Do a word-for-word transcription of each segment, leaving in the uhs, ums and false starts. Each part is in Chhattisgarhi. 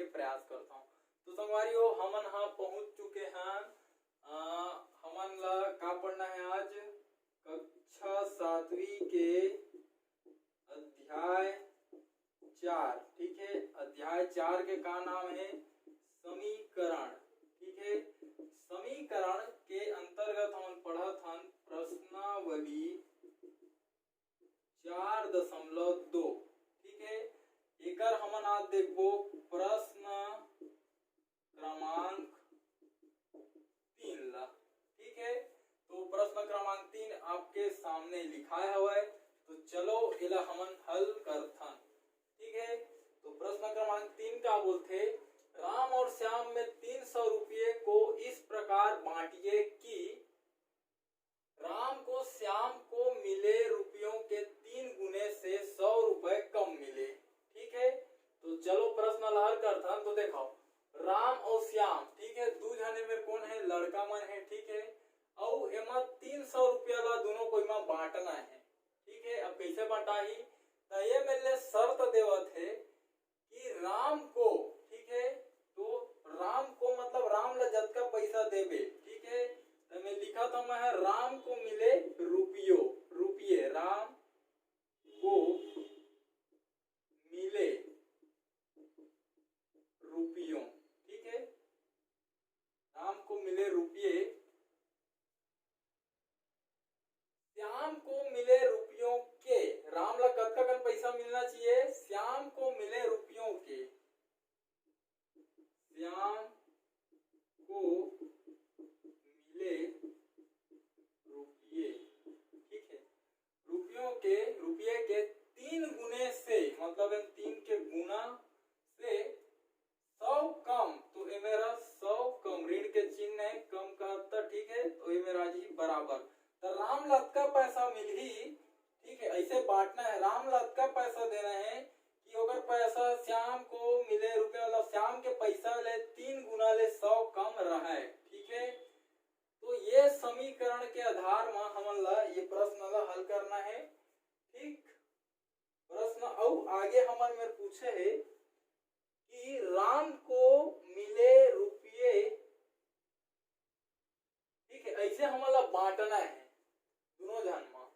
प्रयास करता हूँ। तो संगवारी हो, हमन हा पहुंच चुके हैं, अ, हमन ला का पढ़ना है आज? कक्षा सातवीं के अध्याय चार, ठीक है, अध्याय चार के का नाम है? समीकरण। ठीक है, समीकरण के अंतर्गत हमन पढ़त हन प्रश्नावली चार दशमलव दो। ठीक है, एकर हमन आज देखबो प्रश्न क्रमांक तीन ला। ठीक है, तो प्रश्न क्रमांक तीन आपके सामने लिखाए हवय, तो चलो एला हमन हल करथन। ठीक है, तो प्रश्न क्रमांक तीन का बोलथे, राम और श्याम में तीन सौ रुपये को इस प्रकार बांटिए कि राम को श्याम को मिले रुपयों के तीन गुने से सौ रुपए कम मिले। ठीक है, तो चलो प्रश्न ला हल करथन। तो देखो, राम और श्याम, ठीक है, दू झने में कौन है? लड़का मन है। ठीक है, अउ एमा तीन सौ रुपया ला दोनों कोई मा बांटना है। ठीक है, अब कैसे बांटाही? त ये मेर ले शर्त देवत है कि राम को, ठीक है, तो राम को मतलब राम ला जतका पैसा देबे, ठीक है, तो मैं लिखत हूं मैं, राम को मिले रुपयो, रुपये, राम को मिले रुपयों, ठीक है, राम को मिले रुपये, श्याम को मिले रुपयों के, राम ला कतका कन पैसा मिलना चाहिए? श्याम को मिले रुपयों के, श्याम को मिले रुपये, ठीक है, रुपयों के, रुपये के तीन गुने से, मतलब इन तीन के गुना से सौ कम, तो ए मेरा सौ कम, ऋण के चिन्ह है, कम कहत त, ठीक है, तो ए मेरा जी बराबर। त राम ला अतका पैसा मिलही, ठीक है, ऐसे बांटना है, राम ला अतका पैसा देना है कि ओकर पैसा श्याम को मिले रुपया, मतलब श्याम के पैसा ले तीन गुना ले सौ कम रहे। ठीक है, तो ये समीकरण के आधार म हमन ला ये प्रश्न ला हल करना है। ठीक, प्रश्न अउ आगे हमन में पूछे है कि राम को मिले रुपये, ठीक है, ऐसे हमन ला बांटना है दोनों झन मा।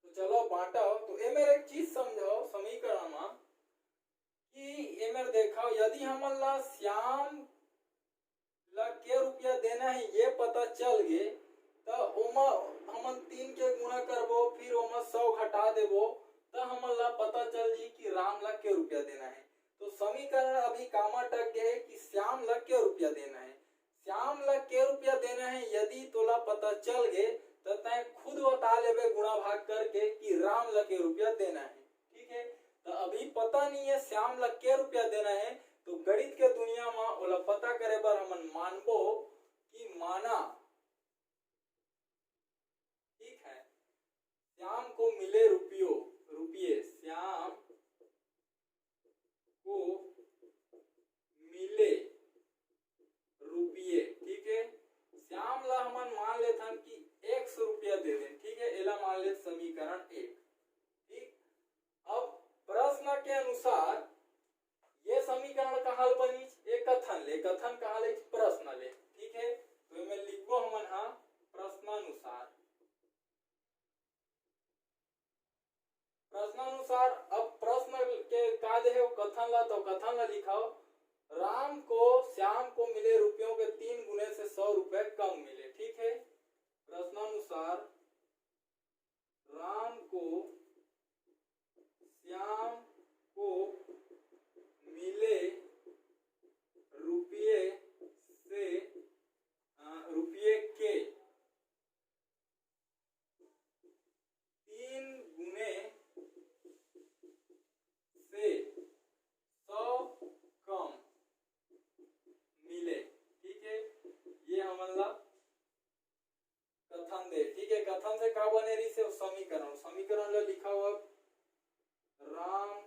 तो चलो बांटो। तो ए मेर एक चीज समझो समीकरण मा कि ए मेर देखो, यदि हमन ला श्याम ला के रुपया देना है ये पता चल गे, त ओमा हमन तीन के गुना करबो, फिर ओमा सौ घटा देबो, त हमन ला पता चल जी कि राम ला के रुपया देना है। तो समीकरण अभी कामा अटक गए है कि श्याम ला के रुपया देना है। श्याम ला के रुपया देना है यदि तोला पता चल गे, त तैं खुद बता लेबे गुणा भाग करके कि राम ला के रुपया देना है। ठीक है, त अभी पता नहीं है श्याम ला के रुपया देना है, तो गणित के दुनिया म ओला पता करे बर हमन मानबो कि माना। ठीक है, श्याम को मिले रुपयो, रुपये, श्याम को मिले रुपये, ठीक है, श्याम ला हमन मान लेथन कि एक सौ रुपया दे देन। ठीक है, एला मान लेत समीकरण एक। ठीक, अब प्रश्न के अनुसार ये समीकरण कहाँ ले बनिस? ये कथन ले, कथन कहाँ ले? प्रश्न ले। ठीक है, तो एमे लिखबो हमन हा प्रश्नानुसार। प्रश्नानुसार अब प्रश्न के का दे हे, वो कथन ला, तो कथन ला लिखाओ, राम को श्याम को मिले रुपयों के तीन गुने से सौ रुपए कम मिले। ठीक है, प्रश्नानुसार राम को श्याम को मिले रुपये से, अ, रुपये के तीन गुने से सौ कम मिले। ठीक है, ये हमन ला कथन दे। ठीक है, कथन से का बने रहिस हे? समीकरण। समीकरण ला लिखाओ अब, राम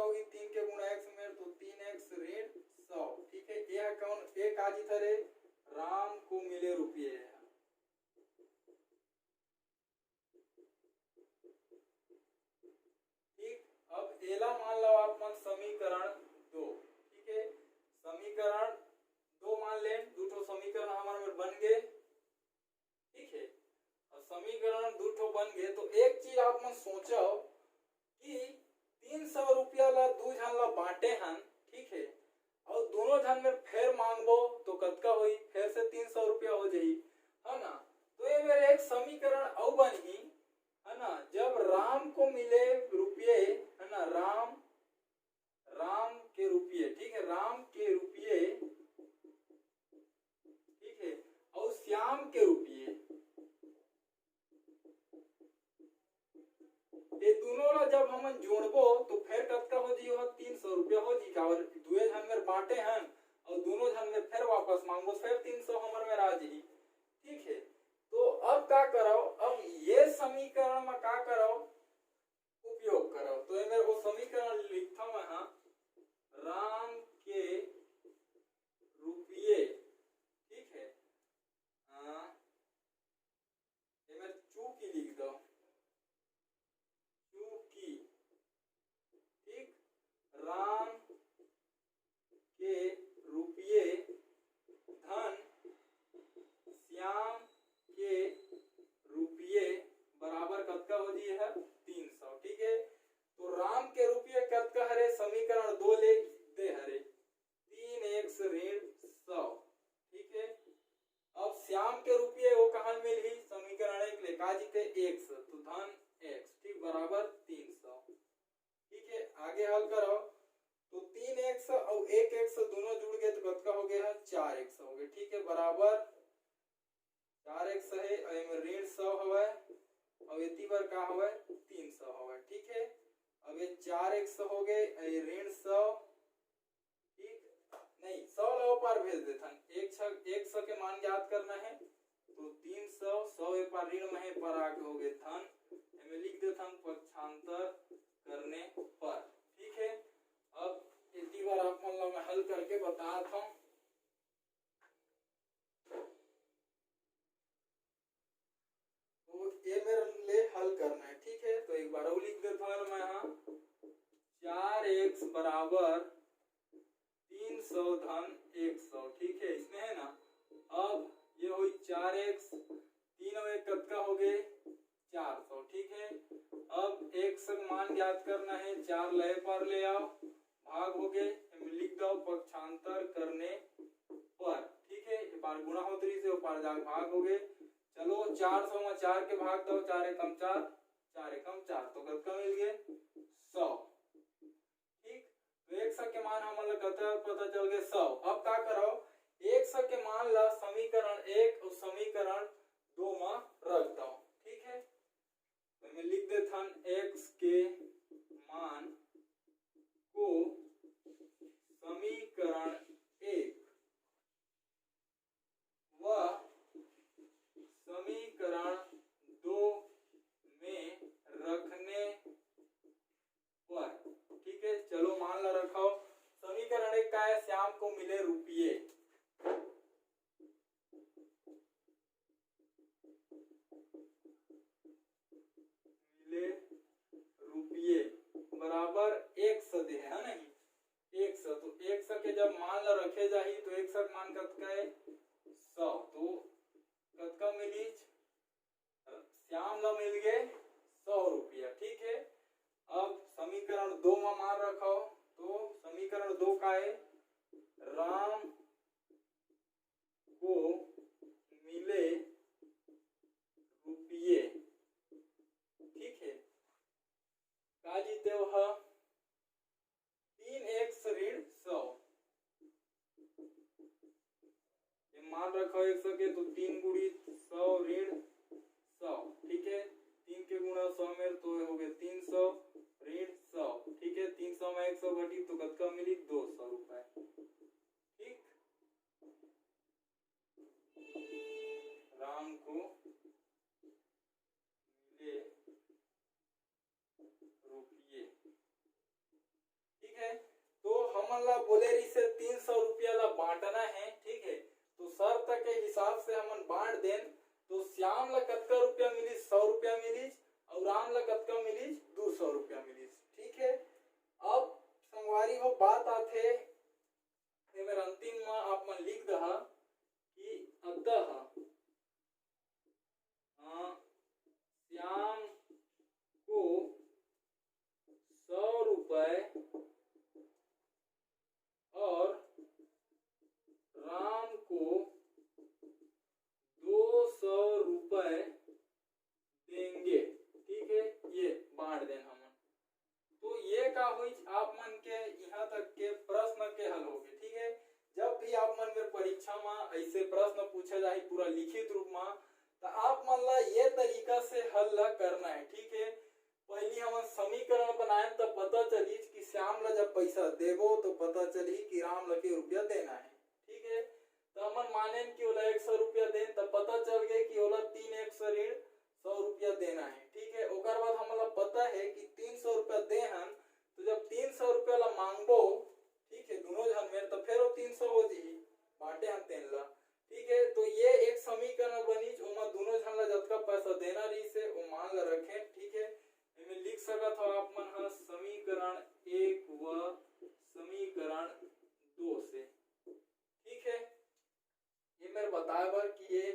होही तीन के गुणा एक्स में, तो तीन एक्स ऋण सौ। ठीक है, ये कौन, ये का जीत हरे? राम को मिले रुपये। ठीक, अब एला मान लो आप मन समीकरण दो। ठीक है, समीकरण दो मान ले, दू ठो समीकरण हमारे में बन गए। ठीक है, अब समीकरण दू ठो बन गए, तो एक चीज आप मन सोचो कि तीन सौ रुपया ला दू झन ला बांटे हन, ठीक है, और दोनों झन में फेर मांगबो तो कतका होई? फेर से तीन सौ रुपया हो जाई, है ना? तो ये मेरे एक समीकरण अउ बनही, है ना, जब राम को मिले रुपये, है ना, राम, राम के रुपये, ठीक है, राम के रुपये, ठीक है, और श्याम के रुपये, ये दोनों ला जब हमन जोड़बो तो फेर कतका हो जी? तीन सौ रुपया हो जी। काबर दुए झन में बांटे हन और दोनों झन में फेर वापस मांगबो, फेर तीन सौ हमर में आ जी। ठीक है, तो अब का करो? अब ये समीकरण में का करो? उपयोग करो। तो ये मेरे वो समीकरण लिखता मैं, हाँ, राम के रुपये, ठीक है, हाँ, ये मेरे चूकी लिख दो, चूकी, ठीक, राम के रुपये धन श्याम के रुपये बराबर कतका हो जी है? तीन सौ। ठीक है, तो राम के रुपये कतका हरे? समीकरण दो ले दे हरे, तीन एक्स ऋण सौ। ठीक है, अब श्याम के रुपये वो कहाँ मिलही? समीकरण एक ले का जीते? एक्स, तो धन एक्स, ठीक, बराबर तीन सौ। ठीक है, आगे हल करो, तो तीन एक्स और एक एक्स दोनों जुड़ गए तो कतका हो गया है? चार एक्स हो गए। ठीक है, बराबर चार एक्स है, और एमे ऋण सौ हवय, और एती बर का हवय? तीन सौ हवय। ठीक है, अब ये चार एक्स हो गए, और ये ऋण सौ, ठीक, नहीं, सौ ला ओ पार भेज देथन, एक छ-, एक सौ के मान ज्ञात करना है, तो तीन सौ, सौ ए पार ऋण में है, पर आगे हो गए धन, एमे लिख देथन पक्षांतर करने पर। ठीक है, अब एती बार आप मन ला मैं हल करके बतात हूँ। तो ये मेरे लिए हल करना है, ठीक है। तो एक बार और लिख देता हूँ मैं, हाँ, चार एक्स बराबर तीन सौ धन एक सौ, ठीक है, इसमें है ना। अब ये हुई चार एक्स, तीन और एक कतका हो गए? चार सौ, ठीक है। अब एक्स का मान ज्ञात करना है, चार लय पर ले आओ, भाग हो गए, एमे लिख दो पक्षांतर करने पर, ठीक है। ये पार गुणा होत रही से, वो पार जाके भाग हो गए। चलो, चार सौ में चार के भाग दो, चार एकम चार, चार एकम चार, तो कतका मिल गए? सौ। ठीक, तो एक्स के मान हमन ला कतका पता चल गए? सौ। अब का करो, एक्स के मान ला समीकरण एक और समीकरण दो में रख दो, ठीक है। तो मैं लिख देथन एक्स के मान को समीकरण एक व समीकरण दो में रखने पर, ठीक है। चलो मान ला रखो, समीकरण एक का है? श्याम को मिले रुपये, मिले रुपये बराबर एक्स दे है, है नहीं? एक्स, तो एक्स के जब मान ला रखे जाही तो एक्स का मान कतका है? सौ। तो कतका मिलीच? श्याम ला मिल गए सौ रुपया, ठीक है। अब समीकरण दो में मान रखो, तो समीकरण दो का है? राम को मिले रुपये, ठीक है। का जीते हो? तीन एक्स ऋण सौ। ये मान रखो एक्स के, तो तीन गुणित सौ ऋण सौ, ठीक है। तीन के गुणा सौ में तो हो गए तीन सौ ऋण सौ, ठीक है। तीन सौ में एक सौ घटी तो कतका मिली? दो सौ रुपए, ठीक। राम को मिले रुपये। ला बोले रहिसे तीन सौ रुपया ला बांटना है, ठीक है। तो शर्त के हिसाब से हमन बांट देन, तो श्याम ला कतका रुपया मिलिस? सौ रुपया मिलिस। और राम ला कतका मिलिस? दो सौ रुपया मिलिस, ठीक है। अब संगवारी हो, बात आथे, एमेर अंतिम में आप मन लिख दहा कि अतः, हाँ, श्याम को सौ रुपए और राम को दो सौ रुपए देंगे, ठीक है। ये बांट देन हमन। तो ये का होइच, आप मन के यहाँ तक के प्रश्न के हल होगे, ठीक है। जब भी आप मन मेर परीक्षा में ऐसे प्रश्न पूछे जाही पूरा लिखित रूप में, तो आप मन ला ये तरीका से हल ला करना है, ठीक है। पहली हमन समीकरण बनाए, तब पता चलिच कि श्याम ला जब पैसा देबो तो पता चलही कि राम ला के रुपया देना है, ठीक है। तो हमन मानेन कि ओला एक सौ रुपया देन, तब पता चल गए कि ओला तीन एक से ऋण सौ रुपया देना है, ठीक है। ओकर बाद हमन ला पता है कि तीन सौ रुपया दे हन, तो जब तीन सौ रुपया ला मांगबो, ठीक है, दोनों झन मेर, तो फेर वो तीन सौ हो जही, बांटे हन तेन ला, ठीक है। तो ये एक समीकरण बनिच, ओमा दोनों झन ला जतका पैसा देना रहिसे, वो मान ला रखें, ठीक है। एमे लिख सकत हो आप मन ह समीकरण एक व समीकरण दो से, ठीक है। ये मेरे बताए बर कि ये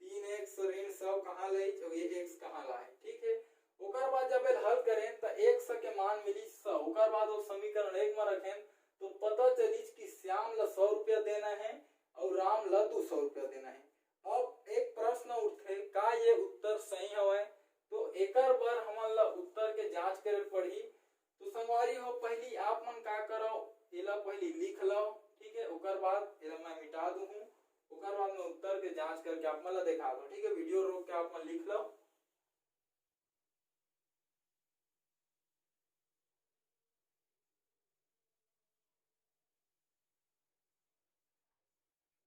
तीन एक्स ऋण सौ कहाँ ले और ये एक्स कहाँ लाए, ठीक है। ओकर बाद जब ये हल करें तो एक्स के मान मिली सौ, ओकर बाद वो समीकरण एक में रखें तो पता चलिच कि श्याम ला सौ रुपया देना है और राम ला दो सौ रुपया देना है। अब एक प्रश्न उठथे, का ये उत्तर सही हवय? तो एकर बर हमन ला उत्तर के जांच करे पड़ही। तो संगवारी हो, पहली आप मन का करव, एला पहली लिख लव, ठीक है। ओकर बाद एला मैं मिटा दूहूं, ओकर बाद मैं उत्तर के जांच करके आप मन ला देखा दूं, ठीक है। वीडियो रोक के आप मन लिख लव।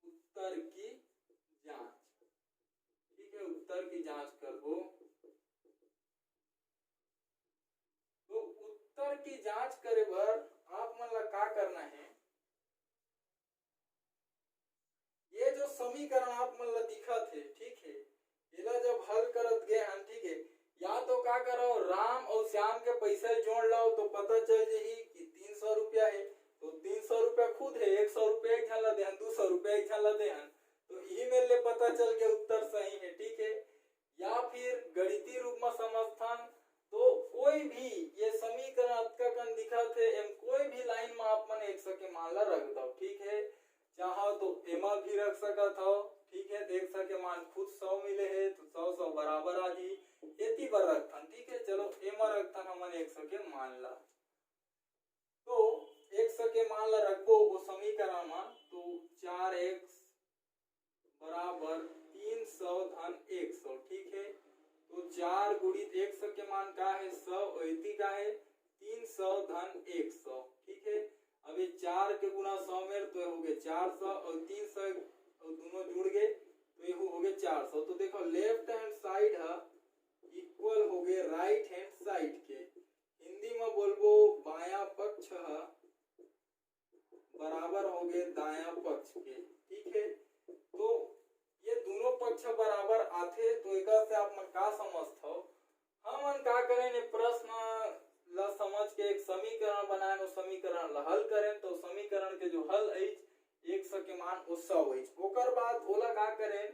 उत्तर की जांच, ठीक है, उत्तर की जांच करबो। तो उत्तर की जांच करे बर आप मन ला का करना है, ये जो समीकरण आप मन ला दिखत हे, ठीक है, एला जब हल करत गए हन, ठीक है, या तो का करो, राम और श्याम के पैसा जोड़ लो तो पता चल जाही कि तीन सौ रुपया है, तो तीन सौ रुपया खुद है, एक सौ रुपया एक झन ला देहन, दो सौ रुपया एक झन ला देहन, तो इही मेर ले पता चल गया उत्तर सही है, ठीक है। या फिर गणितीय रूप में समझथन तो कोई भी ये समीकरण अतका कन दिखत हे, एम कोई भी लाइन में आप मन एक्स के मान ला रख दो, ठीक है। चाहो तो एमा भी रख सकत हो, ठीक है। एक्स के मान खुद सौ मिले हे तो सौ सौ बराबर आ जी, एती बर रखथन, ठीक है। चलो एमा रखथन हमन एक्स के मान ला। तो एक्स के मान ला रखबो वो समीकरण में, तो चार एक्स बराबर तीन सौ धन एक सौ, ठीक है। तो चार गुणित एक्स के मान का है? सौ, और एती का है? तीन सौ धन एक सौ, ठीक है। अब ये चार के गुना सौ में तो हो गए चार सौ और तीन सौ और दोनों जुड़ गए तो ये हो गए चार सौ। तो देखो left hand side है equal हो गए right hand side के, हिंदी में बोलबो बायां पक्ष है बराबर हो गए दायां पक्ष के, ठीक है। तो ये दोनों पक्ष बराबर आथे, तो एकर से आप मन का समझथव? हमन का करें, ये प्रश्न ला समझ के एक समीकरण बनाएन, उस समीकरण ला हल करें, तो समीकरण के जो हल आइच, एक्स के मान वो सौ आइच। ओकर बाद ओला का करें,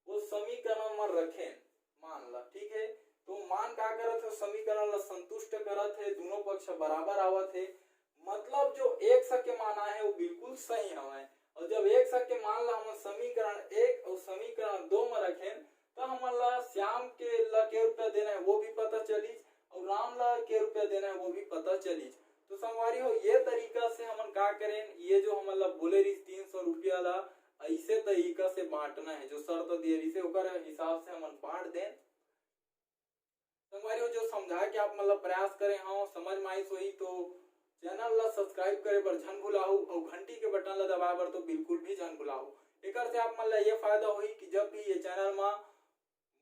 वो समीकरण में रखें मान ला, ठीक है। तो मान का करत है, समीकरण ला संतुष्ट करत है, दोनों पक्ष बराबर आवत है, मतलब जो एक्स के मान आए है वो बिल्कुल सही हवय। और जब एक्स के मान ला हमन समीकरण एक और समीकरण दो में रखें तो हमन ला श्याम के ला के रुपया देना है वो भी पता चलिच और राम ला के रुपया देना है वो भी पता चलिच। तो संगवारी हो, ये तरीका से हमन का करें, ये जो हमन ला बोले रहिस तीन सौ रुपया ला ऐसे तरीका से बांटना है, जो शर्त दिए रहिस ओकर हिसाब से हमन बांट दें। संगवारी हो, जो समझाए के आप मन ला प्रयास करे हव, समझ में आइस होही तो चैनल ला सब्सक्राइब करे बर झन भुलाहू और घंटी के बटन ला दबाए बर तो बिल्कुल भी झन भुलाहू। एकर से आप मन ला ये फायदा होही कि जब भी ये चैनल मा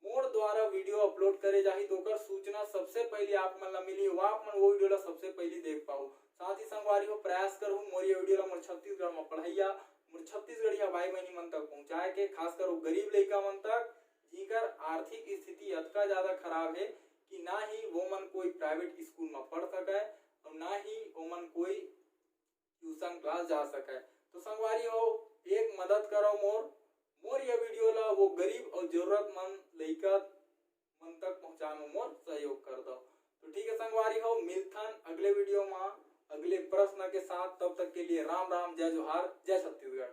मोर द्वारा वीडियो अपलोड करे जाही तो ओकर सूचना सबसे पहले आप मन ला मिली, वो आप मन वो वीडियो ला सबसे पहले देख पाहू। साथ ही संगवारी हो, प्रयास करहूँ मोर ये वीडियो ला मोर छत्तीसगढ़ म पढ़इया, मोर छत्तीसगढ़िया भाई बहिनी मन तक पहुँचाए के, खासकर वो गरीब लइका मन तक, जिनकर आर्थिक स्थिति अतका ज्यादा खराब हे कि ना ही वो मन कोई प्राइवेट स्कूल म पढ़ सकय और ना ही वो मन कोई ट्यूशन क्लास जा सकय। तो संगवारी हो, एक मदद करो मोर, मोर ये वीडियो ला वो गरीब और जरूरतमंद लइका मन तक पहुँचाए म मोर सहयोग कर दो। तो ठीक है संगवारी हो, मिलथन अगले वीडियो म अगले प्रश्न के साथ। तब तक के लिए राम राम, जय जोहार, जय छत्तीसगढ़।